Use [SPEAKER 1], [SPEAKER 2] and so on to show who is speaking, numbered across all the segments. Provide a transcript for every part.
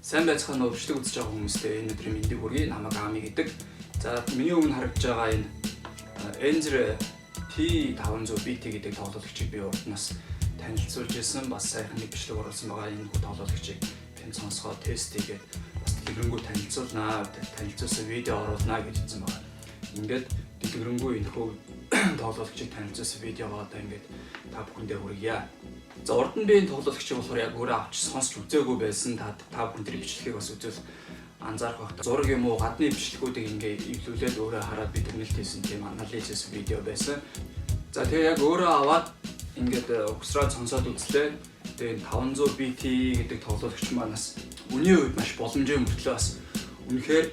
[SPEAKER 1] Сайн байцгаана уу, бичлэг үзэж байгаа хүмүүстээ энэ өдрийн мэндийг хүргэе. Намайг Ами гэдэг. За, миний өмнө харагдж байгаа энэ Enzer T500 BT гэдэг тоглуулагчийг би урднаас танилцуулж ирсэн. Бас сайхан нэг бичлэг оруулсан байгаа. Энэ хүү тоглуулагчийг пин сонсгоо тест хийгээд бас дэлгэрэнгүй танилцуулнаа, танилцуулсан видео оруулнаа гэж хэлсэн байгаа. Ингээд дэлгэрэнгүй энэ хүү тоглуулагчийг танилцуулсан видеогоо одоо ингээд та бүхэндээ хүргье. За, урд нь би энэ тоглуулагчийг болохоор яг өөрөө авч сонсч үзээгүй байсан. Та та бүхэн тэр бичлэгийг бас үзвэл анзаарах байх. Зураг юм уу гадны бичлэгүүдийг ингээ эвлүүлээд өөрөө хараад би дүгнэлт хийсэн, тийм анализ хийсэн видео байсан. За, тэгээ яг өөрөө аваад ингээд угсраад сонсоод үзлээ. Тэгээ энэ 500 BT гэдэг тоглуулагч маань бас үнийн хувьд маш боломжийн мөртлөө бас үнэхээр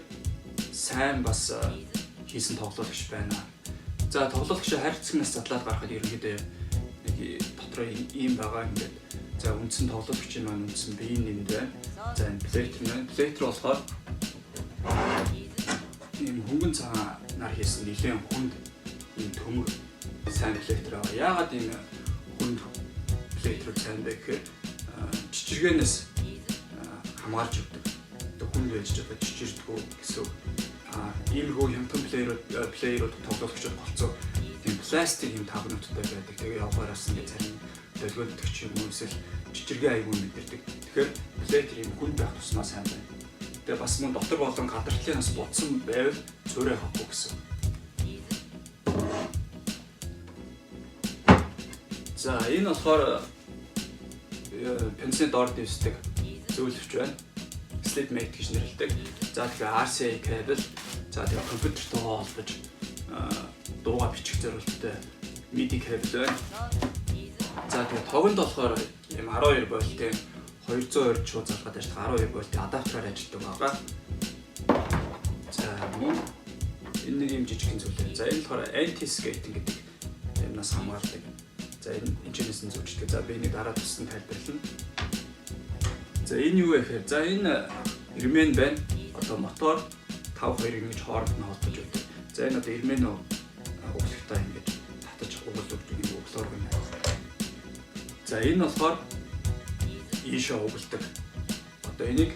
[SPEAKER 1] сайн бас хийсэн тоглуулагч байна. За, тоглуулагч хайрцагнаас задлаад гарахад ерөнхийдөө нэг дотроо ийм байгаа ингээд. За, үндсэн тоглуулагчийн маань үндсэн биеийн нэмд байна. За, энэ player маань, player болохоор ийм хөнгөн цагаанаар хийсэн нэлээд хүнд ийм төмөр сайн player байгаа. Яагаад ийм хүнд player сайн бэ гэхээр чичиргээнээс хамгаалж өгдөг. Одоо хүнд байж одоо чичирдэггүй гэсэн үг. А иймэрхүү хямдхан player ууд, тоглуулагчид голцоо тийм пластик юм тавнуудтай байдаг. Тэгээ явгаараас ингээд зарим долгиоддаг ч юм уу эсвэл чичиргээ айгүй мэдэрдэг. Тэгэхээр player ийм хүнд байх тусмаа сайн байна. Тэгээ бас мөн дотор болон гадарчлын бас будсан байвал цөөрэй авахгүй гэсэн. За, энэ болохоор пенсийн доор дэвсдэг зөөлөвч байна. Slipmate гэж нэрлэдэг. За, тэгэхээр RCA кабель, за, тэгээ компьютертойгоо холбож дууга бичих зорилттой MIDI кабель байна. За, тэгээ тогонд болохоор ийм 12 вольтын 220 шууд залгаад ажиллах 12 вольтын адаптераар ажилладаг байгаа. За, мөн энэ нэг юм жижигхэн зүйл байна. За, энэ болохоор anti skating гэдэг юмнаас хамгаалдаг. За, энэ энэчнээс нь зүүждэг. За, би энийг дараа тусдан тайлбарлана. За, энэ юу вэ гэхээр, за, энэ ремень байна. Одоо мотор 5 2 ингэж хооронд нь холбож өгдөг. За, энэ одоо ремень углагтаа ингэж татаж угал өгдөг юм углуур гэнэ. За, энэ болохоор ийшээ угалдаг. Одоо энийг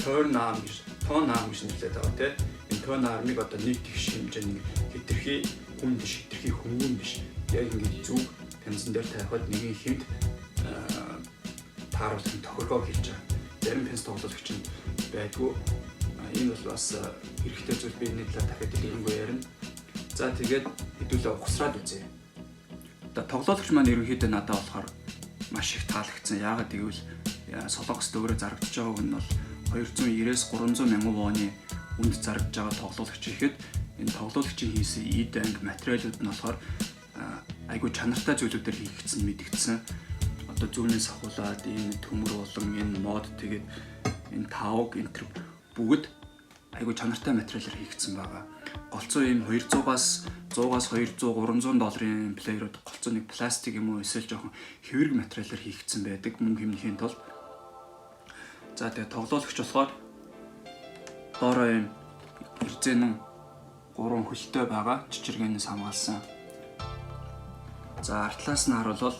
[SPEAKER 1] turn arm гэж, tone arm гэж нэрлэдэг байгаа, тийм. Энэ tone arm-ыг одоо нэг тэгш хэмжээний хэтэрхий хүнд биш, хэтэрхий хөнгөн биш. Яг ингэж зүг пянзан дээр тавихад нэгэн хэмт тааруулах тохиргоо хийж байгаа. Зарим пянз тоглуулагч нь байдгүй. Энэ бол бас хэрэгтэй зүйл, би энэ талаар дахиад дэлгэрэнгүй ярина. За, тэгээд хэдүүлээ ухсраад үзье. Одоо тоглуулагч маань ерөнхийдөө надад болохоор маш их таалагдсан. Яагаад гэвэл Солонгост өөрөө зарагдаж байгаа нь бол 290-ээс 300 мянган воны үнд зарагдаж байгаа тоглуулагч ихэд энэ тоглуулагчийн хийсэн эд анги материалууд нь болохоор айгүй чанартай зүйлүүдээр хийгдсэн мэдэгдсэн. Одоо зүүнээс ахуулаад энэ төмөр болон энэ мод, тэгээд энэ тавг, энэ төр бүгд айгүй чанартай материалаар хийгдсэн байгаа. Голцоо ийм 200-аас 100-аас 200 300 долларын player ууд голцоо нэг пластик юм уу эсвэл жоохон хэврэг материалаар хийгдсэн байдаг мөнгө хэмнэхийн тулд. За, тэгээ тоглуулагч болохоор доороо ийм эрзэнэн гурван хөлтэй байгаа, чичиргээнээс хамгаалсан. За, артлаас нь харуулвал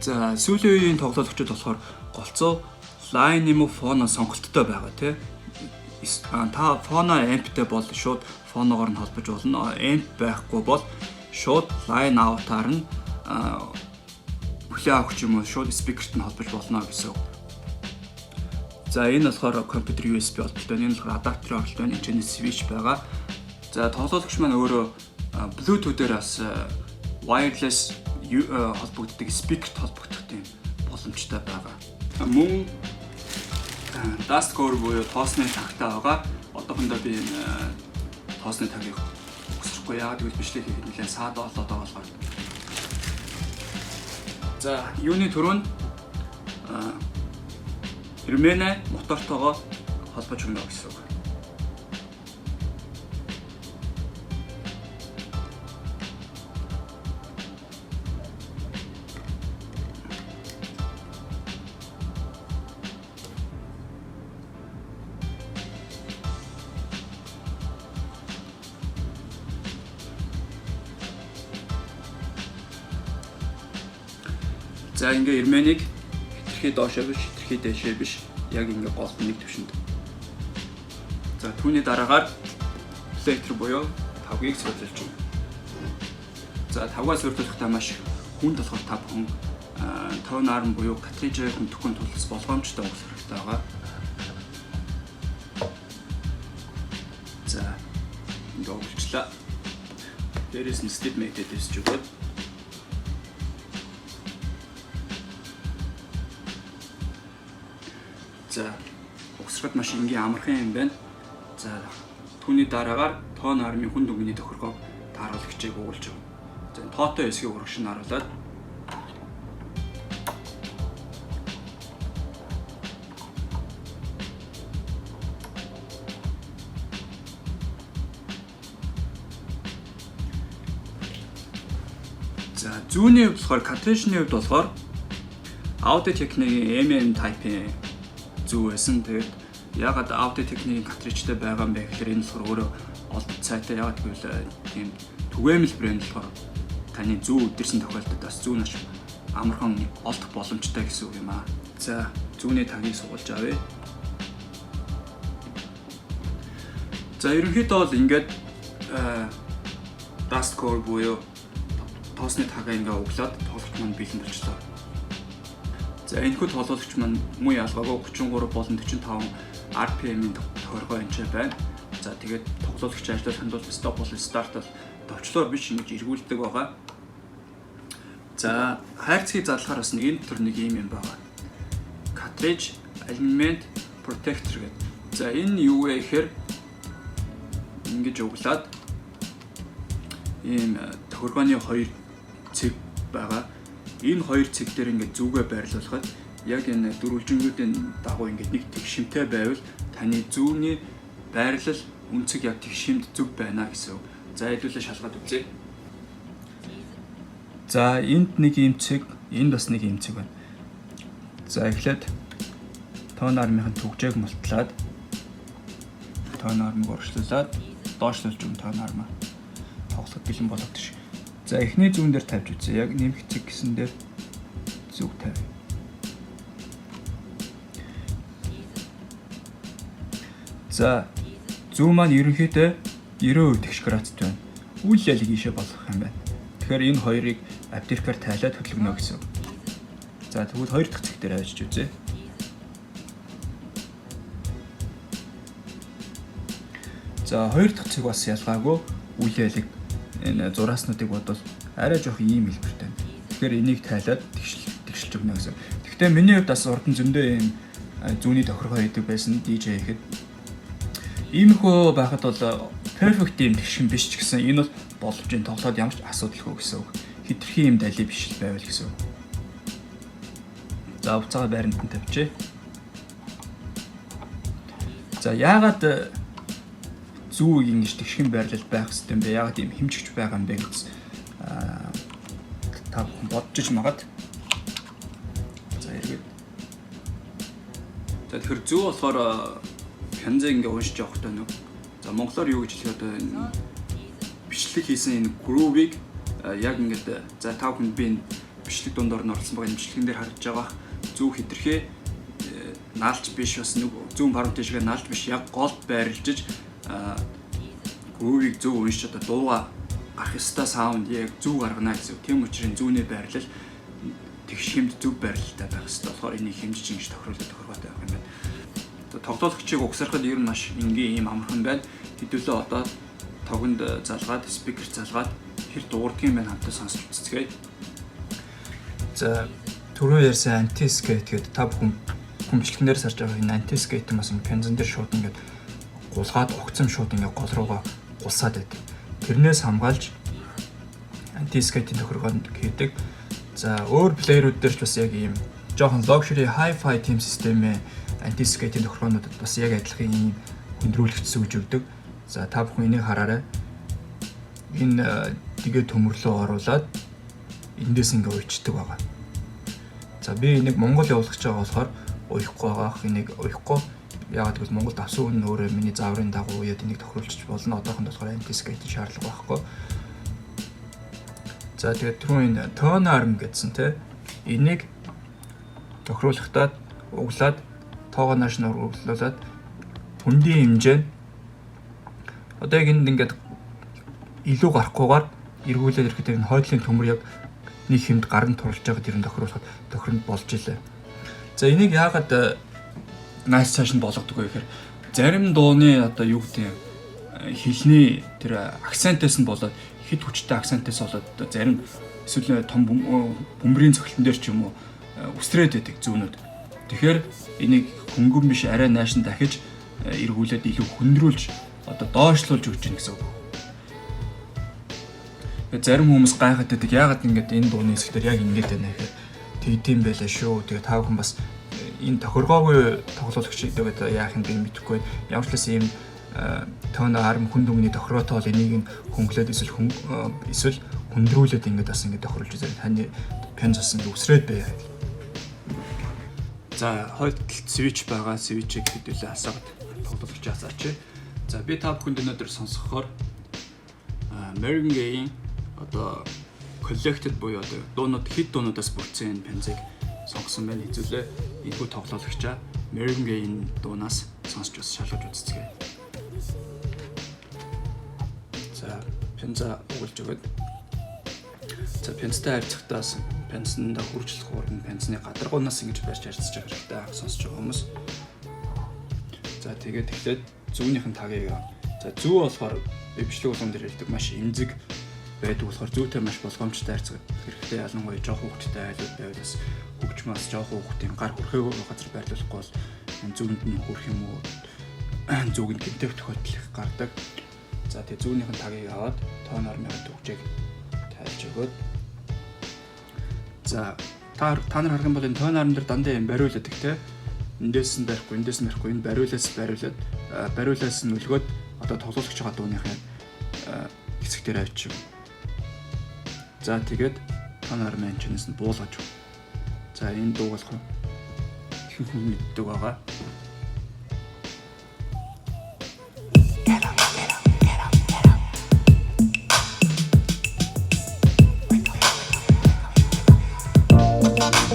[SPEAKER 1] за, сүүлийн үеийн тоглуулагчид болохоор голцоо line юм уу phono сонголттой байгаа, тий. Та phono amp тэй бол шууд phono гоор нь холбож болно. Amp байхгүй бол шууд line out-аар нь хүлээн авах ч юм уу шууд speaker т нь холбож болно гэсэн үг. За, энэ болохоор компьютер USB холболтой байна. Энэ болохоор адаптерын холболтой байна. Энэ чинь switch байгаа. За, тоглуулагч маань өөрөө Bluetooth-ээр бас wireless холбогддог, speaker т холбогдох тийм боломжтой байгаа. Мөн dust cover буюу тоосны тагтай байгаа. Одоохондоо би энэ тоосны тагийг өгсөхгүй. Яагаад гэвэл бичлэг хийхэд нэлээд саад болоод байгаа болохоор. За, юуны түрүүнд ремэнэ мотортойгоо холбож өгнө гэсэн үг. За, ингээ ирмэнийг хэтэрхий доошоо биш, хэтэрхий дээшээ биш, яг ингээ голд нэг төвшөнд. За, түүний дараагаар platter буюу тавгийг суурилж байна. За, тавгаа суурилахдаа маш хүнд болохоор та бүхэн tone arm буюу cartridge хүндэхгүй тулд болгоомжтой углах хэрэгтэй байгаа. За, ингээ углчлаа. Дээрээс нь step method дэвсэж өгөөд. За, угсрахад маш энгийн, амархан юм байна. За, түүний дараагаар tone arm-ын хүнд өнгөний тохиргоог тааруулагчийг угуулж байгаа. За, энэ тоотой хэсгийг урагш нь харуулад. За, зүүнний хувьд болохоор, cartridge-ний хувьд болохоор Audio-Technica-гийн MM type-ийн зүү байсан. Тэгээд ягаад Audio-Technica-гийн cartridge-тэй байгаа юм бэ гэхээр энэ болохоор өөрөө олдод сайтай. Ягаад гэвэл тийм түгээмэл брэнд болохоор таны зүү үдэрсэн тохиолдолд бас зүү маш амархан олдох боломжтой гэсэн үг юм аа. За, зүүнний тагийг сугалж авъя. За, ерөнхийдөө бол ингээд dust core буюу тоосны тагаа ингээ углаад тоглогч маань бэлэн болчлоо. За, энэхүү тоглогч маань муу ялгаагүй 33 болон 45 RPM-ийн тохиргоо энэ ч байна. За, тэгээд тоглуулагч ажиллахын тулд stop болон start бол товчлоор биш, ингэж эргүүлдэг байгаа. За, хайрцгийг задлахаар бас нэг энэ дотор нэг юм юм байгаа. Cartridge Alignment Protector гэдэг. За, энэ юу вэ гэхээр ингэж углаад ийм тохиргооны хоёр цэг байгаа. Энэ хоёр цэг дээр ингээд зүгээ байрлуулахад яг энэ дөрвөлжингүүдийн дагуу ингээд нэг тэгшимтэй байвал таны зүүнний байрлал үнцэг яг тэгшимд зөв байна гэсэн үг. За, хэдүүлээ шалгаад үзье. За, энд нэг ийм цэг, энд бас нэг ийм цэг байна. За, эхлээд tone arm-ын түгжээг мултлаад, tone arm-ыг урагшлуулад, доошлуулж өгнө tone arm-аа. Тоглоход бэлэн болоод тийш. За, эхний зүүн дээр тавьж үзье. Яг нэмэх цэг гэсэн дээр зүг тавь. За, зүү маань ерөнхийдөө 90% тэгш градусд байна. Үл ялыг ийшээ болгох юм байна. Тэгэхээр энэ хоёрыг аптекаар тайлаад хөдөлгөнө гэсэн. За, тэгвэл хоёр дахь цэг дээр авчиж үзье. За, хоёр дахь цэг бас ялгаагүй үл ялыг энэ зурааснуудыг бодвол арай жоох ийм хэлбэртэй. Тэгэхээр энийг тайлаад тэгшилж өгнө гэсэн. Гэхдээ миний хувьд бас урд нь зөндөө ийм зүүнний тохиргоо хийдэг байсан DJ хийхэд. Иймэрхүү байхад бол perfect ийм тэгшин биш ч гэсэн энэ бол боломжийн, тоглоод ямар ч асуудалгүй гэсэн үг. Хэтэрхий ийм дали биш л байвал гэсэн үг. За, буцаага байранд нь тавьчих. За, яагаад зүү ингэж тэгшин байрлал байх хэрэгтэй юм бэ? Яагаад ийм хэмжигч байгаа юм бэ гэж та бүхэн бодож магад. За, эргээд. За, тэгэхээр зүү болохоор пянзыг ингээ уншиж явахтай нэг. За, монголоор юу гэж хэлэх, одоо энэ бичлэг хийсэн энэ groove-ыг яг ингээд, за, та бүхэнд би энэ бичлэг дундор нь оруулсан байгаа, энэ бичлэгэн дээр харагдаж байгаа зүү хэтэрхий наалч биш, бас нэг зүүн баруун тийшээ наалч биш, яг голд байрлаж groove-ыг зөв уншиж одоо дууга гарах ёстой sound яг зөв гаргана гэсэн. Тийм учраас зүүнний байрлал тэгш хэмд зөв байрлалтай байх ёстой болохоор энийг хэмжиж ингэж тохируулах тохиргоотой байх юм байна. Тоглуулагчийг угсрахад ер нь маш энгийн, ийм амархан байна. Хэдүүлээ одоо тогонд залгаад, speaker залгаад хэр дуугардгийн байна хамтаа сонсч үзцгээе. За, түрүү ярьсан anti-skate гэдэг та бүхэн хүмчлэгнээр сарж байгаа энэ anti-skate бас ингэ пянзан дээр шууд ингээд гулгаад огцом шууд ингээд гол руугаа гулсаад байдаг. Тэрнээс хамгаалж anti-skate-ийн тохиргоонд хийдэг. За, өөр player-үүд дээр ч бас яг ийм жоохон luxury hi-fi team системээ anti-skate-ийн тохиргоонуудад бас яг адилхан ийм хүндрүүлэгч зүүж өгдөг. За, та бүхэн энийг хараарай. Энэ дэгээ төмөрлөө оруулаад эндээс ингээ уйчдаг байгаа. За, би энийг Монгол явуулах гэж байгаа болохоор уяхгүй байгаа. Энийг уяхгүй. Яагаад гэвэл Монголд авсан хүн өөрөө миний зааврын дагуу уяад энийг тохируулчих болно. Одоохонд болохоор anti-skate шаардлага байхгүй. За, тэгээд түрүүн энэ tone arm гэсэн, тий. Энийг тохируулахдаа углаад, тоогоо нааш нь углуулад хөндийн хэмжээ одоо яг энд ингээд илүү гарахгүйгээр эргүүлээд ирэхэд энэ хойдлын төмөр яг нэг хэмд гарan туралж байгаад тэр нь тохируулахад тохиронд болж илээ. За, энийг яагаад нааш цааш нь болгодог вэ гэхээр зарим дууны одоо юу гэдэг хэлний тэр акцентээс нь болоод, хэд хүчтэй акцентээс болоод зарим эсвэл том бөмбөрийн цогцолтон дээр ч юм уу үсрээд байдаг зүүнүүд. Тэгэхээр энийг хөнгөн биш, арай нааш нь дахиж эргүүлээд илүү хөндрүүлж, одоо доошлуулж өгч гин гэсэн үг. Тэгээ зарим хүмүүс гайхаад байдаг. Яагаад ингэж энэ дууны хэсгээр яг ингэж байна гэхээр тэгдэм байлаа шүү. Тэгээ та бүхэн бас энэ тохиргоогүй тоглуулагч гэдэг яах юм би мэдэхгүй. Ямар ч л ийм tone arm хүн дүнгний тохиргоотой бол энийг нь хөнгөлөөд эсвэл хүндрүүлээд ингэж бас ингэж тохируулж үзээ. Таны пянз бас ингэ үсрээд бай. За, хойд талд switch байгаа. Switch-ийг хэдүүлээ асаагаад тоглуулагч асаач. За, би та бүхэнд өнөөдөр сонсгохоор Marvin Gaye-ийн одоо collected буюу одоо дуунууд, хэд дуунуудаас бүрдсэн энэ пянзыг сонгосон байна. Хэзүүлээ энэхүү тоглуулагчаа Marvin Gaye-ийн дуунаас сонсч бас шалгаж үзцгээе. За, пянза угалж өгөөд, за, пянзтай харьцахдаа пянзанд хурцлах хурдан пянзны гадаргуунаас ингэж барьж харьцаж байгаа хэрэгтэй анх сонсож байгаа хүмүүс. За, тэгээд эхлээд зүүнийх нь тагийг, за, зүү болохоор би бичлэг болгон дээр хэлдэг, маш эмзэг байдаг болохоор зүүтэй маш болгоомжтой харьцах хэрэгтэй. Ялангуяа жоохон хүүхэдтэй айлууд байвал бас хөгжмөөс жоохон хүүхдийн гар хүрхээгүй газар байрлуулахгүй бол зүүнд нь хүрх юм уу, зүг нь гэмтэх тохиолдол их гардаг. За, тэгээ зүүнийх нь тагийг аваад tone arm-ын түгжээг тайлж өгөөд, за, та нар харах юм бол энэ tone arm дээр дандаа юм бариулаад те, эндээс нь барихгүй, эндээс нь барихгүй, энэ бариулаас бариулаад, бариулаас нь өлгөөд одоо тоглуулагч байгаа дууныхын хэсэг дээр авчив. За, тэгээд tone arm-ын чинээс нь буулгаж өг. За, энэ дууг болохоор ихэнх хүн мэддэг байгаа.
[SPEAKER 2] Get up, get up, get up, get up. Wake up, wake up, wake up, wake up.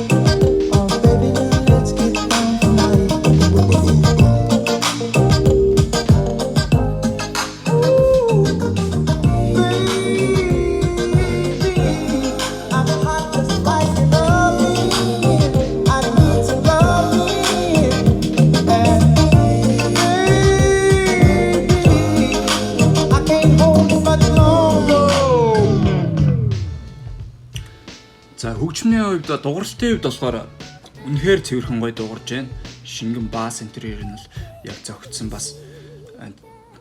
[SPEAKER 3] Oh, baby, now let's get down tonight. Ooh, baby, I'm hot just like an oven. I need some loving, and baby, I can't hold it much longer.
[SPEAKER 1] За, хөгжмийн хувьд, дууралтын хувьд болохоор үнэхээр цэвэрхэн гоё дуугарч байна. Шингэн bass интерьер нь бол яг зөгцсөн, бас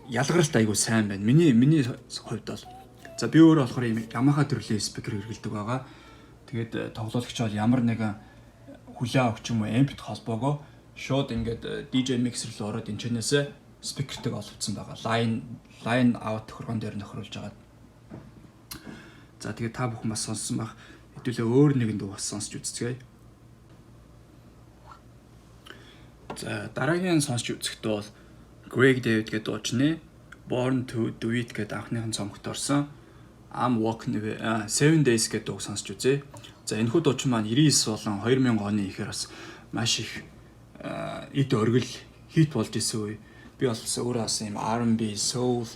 [SPEAKER 1] ялгаралт айгуу сайн байна. Миний хувьд бол, за, би өөрөө болохоор ийм Yamaha төрлийн speaker хэрэглэдэг байгаа. Тэгээд тоглуулагч бол ямар нэгэн хүлээ авах ч юм уу amp-т холбоогоо шууд ингээд DJ mixer руу ороод энэ чэнээсээ speaker тэйг олбцсон байгаа. Line out тохиргоон дээр нөхрүүлж байгаа. За, тэгээд та бүхэн бас сонссон байх. Хэдүүлээ өөр нэгэн дуу бас сонсч үзцгээе. За, дараагийн сонсч үзэх дуу бол Craig David гэдэг дуучны Born to Do It гэдэг анхныхын цомогт орсон I'm Walking Away 7 Days гэдэг дууг сонсч үзье. За, энэхүү дуучин маань 99 болон 2000 оны ихээр бас маш их эд оргил хит болж исэн үе. Би бол өөрөө бас ийм R&B, soul,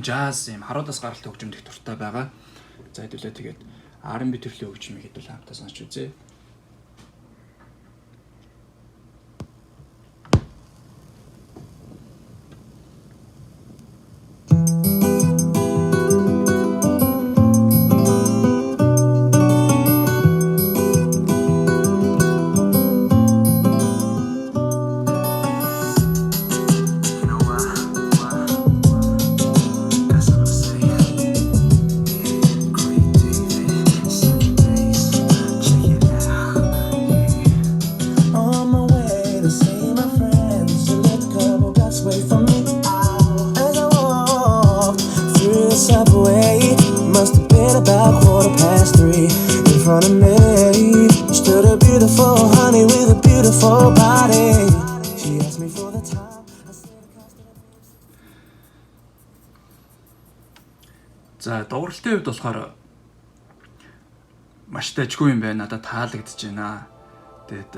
[SPEAKER 1] jazz ийм харуудаас гаралтай хөгжимд их дуртай байгаа. За, хэдүүлээ тэгээд R&B төрлийн хөгжмийг хэдүүл хамтаа сонсч үзье.
[SPEAKER 4] You know what? That's what I'm saying. Craig David, 7 days. Check it out. Yeah.
[SPEAKER 3] On my way to see my friends. She lived a couple blocks away from me. As I walked through the subway, must have been about 3:15. In front of me stood a beautiful honey with a beautiful body. She asked me for the time. I said it cost
[SPEAKER 1] За, дууралтын хувьд болохоор Маш дажгүй юм байна. Надад таалагдж байна. Тэгээд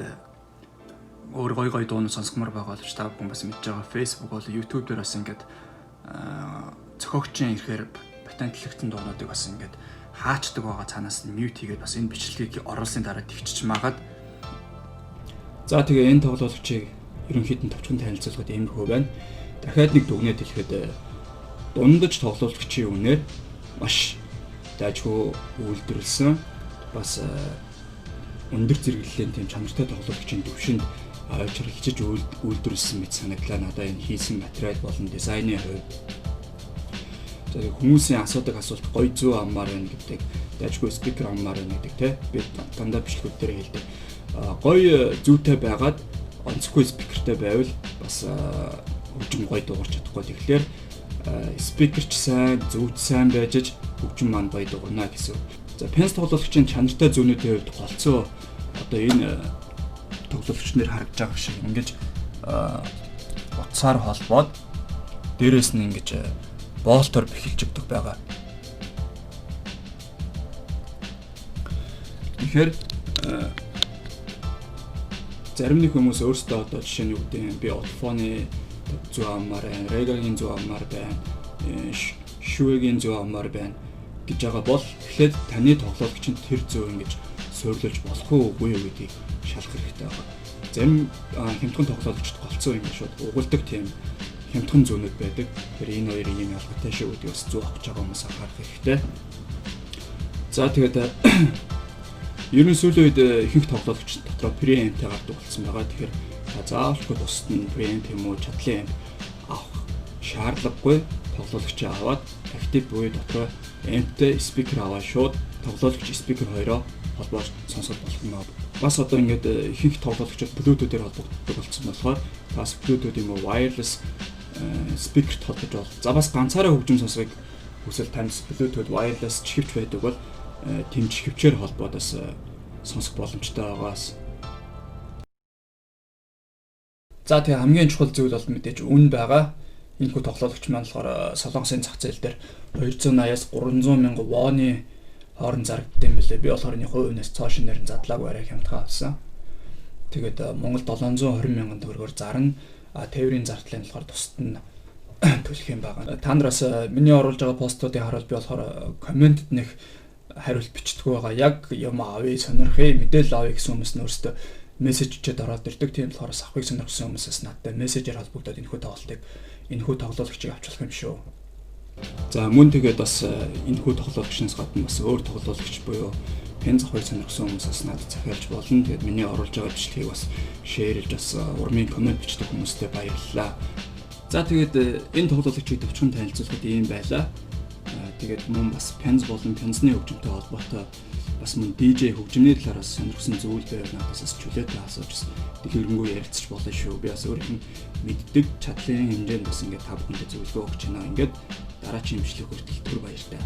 [SPEAKER 1] өөр гой гой дуунууд сонсгомор байгаа боловч та бүхэн бас мэдж байгаа Facebook бол YouTube дээр бас ингээд зохиогчийн ирэхээр патентлэгдсэн дуунуудыг бас ингээд хаачдаг байгаа, цаанаас нь mute хийгээд бас энэ бичлэгийг оруулсны дараа тэгчиж магаад. За, тэгээ энэ тоглуулагчийг ерөнхийд нь товчхон танилцуулахад иймэрхүү байна. Дахиад нэг дүгнээд хэлэхэд дундаж тоглуулагчийн үнээр маш дайжгүй үйлдвэрлэсэн, бас өндөр зэрэглэлийн тийм чанартай тоглуулагчийн төвшөнд ойчор хичиж үйлдвэрлэсэн мэт санагдлаа надаа энэ хийсэн материал болон дизайны хувьд. За, хүмүүсийн асуудаг асуулт гоё зүү авмаар байна гэдэг, дайжгүй speaker авмаар байна гэдэг те, би дандаа бичлэгүүд дээр хэлдэг. Гоё зүүтэй байгаад онцгүй speaker тэй байвал бас хөгжим гоё дуугарч чадахгүй. Тэгэхээр speaker ч сайн, зүүч сайн байж аж хөгжим маань гоё дуугарна гэсэн. За, пянз тоглуулагчийн чанартай зүүнүүдийн хувьд голцоо одоо энэ тоглуулагч нэр харагдаж байгаа шиг ингэж утсаар холбоод дээрээс нь ингэж болтоор бэхэлж өгдөг байгаа. Тэгэхээр зарим нэг хүмүүс өөрсдөө одоо жишээ нь юу гэдэг юм, би Ulefone зүү авмаар байна, Rega-гийн зүү авмаар байна, Shure-гийн зүү авмаар байна гэж байгаа бол эхлээд таны тоглуулагч нь тэр зүү ингэж суйрлуулж болох уу үгүй юу гэдгийг шалгах хэрэгтэй байгаа. Зарим хямдхан тоглуулагчид голцоо ингэж шууд угуулдаг тийм хямдхан зүүнүүд байдаг. Тэгэхээр энэ хоёрын юм ялгаатай шүү гэдгийг бас зүү авах гэж байгаа хүмүүс анхаарах хэрэгтэй. За, тэгээд ер нь сүүлийн үед ихэнх тоглуулагч дотроо preamp-тэй гардаг болсон байгаа. Тэгэхээр заавалчгүй тусад нь preamp юм уу чадлын amp авах шаардлагагүй, тоглуулагчийг аваад active буюу дотроо amp-тэй speaker аваад шууд тоглуулагч, speaker хоёроо холбоож сонсоод болох юм аа. Бас одоо ингээд ихэнх тоглуулагчид Bluetooth-ээр холбогддог болсон болохоор бас Bluetooth юм уу wireless speaker-т холбож бол. За, бас ганцаараа хөгжим сонсохыг хүсвэл танд Bluetooth wireless чихвч байдаг бол тэм чихвчээр холбоод бас сонсох боломжтой байгаас. За, тэгээ хамгийн чухал зүйл бол мэдээж үн байгаа. Энэхүү тоглуулагч маань болохоор Солонгосын зах зээл дээр 280-аас 300 мянган воны хооронд зарагдсан юм билээ. Би болохоор энэ хувь хүнээс цоо шинээр нь задлаагүй, арай хямдхан авсан. Тэгээд Монгол 720 мянган төгрөгөөр зарна. А тээврийн зардлын болохоор тусад нь төлөх юм байна. Та нараас миний оруулж байгаа постуудыг харуул би болохоор comment д нэг хариулт бичдэггүй байгаа. Яг юм авъя, сонирхъя, мэдээлэл авъя гэсэн хүмүүс нь өөрсдөө мессеж бичээд ороод ирдэг. Тийм болохоор авахыг сонирхсан хүмүүсээс надтай мессежээр холбогдоод энэхүү тоглолтыг, энэхүү тоглуулагчийг авч болох юм шүү. За, мөн тэгээд бас энэхүү тоглуулагчнаас гадна бас өөр тоглуулагч буюу пянз авахыг сонирхсан хүмүүсээс надад захиалж болно. Тэгээд миний оруулж байгаа бичлэгийг бас share лж, бас урмын comment бичдэг хүмүүстээ баярлалаа. За, тэгээд энэ тоглуулагчийг товчхон танилцуулахад ийм байлаа. Тэгээд мөн бас пянз болон пянзны хөгжимтэй холбоотой, бас мөн DJ хөгжмийн талаар бас сонирхсан зүйл байвал надаас бас чөлөөтэй асууж, бас дэлгэрэнгүй ярилцаж болно шүү. Би бас өөрийнх нь мэддэг чадлын хэмжээнд бас ингээд та бүхэндээ зөвлөгөө өгч байна. Ингээд дараагийн бичлэг хүртэл түр баяртай.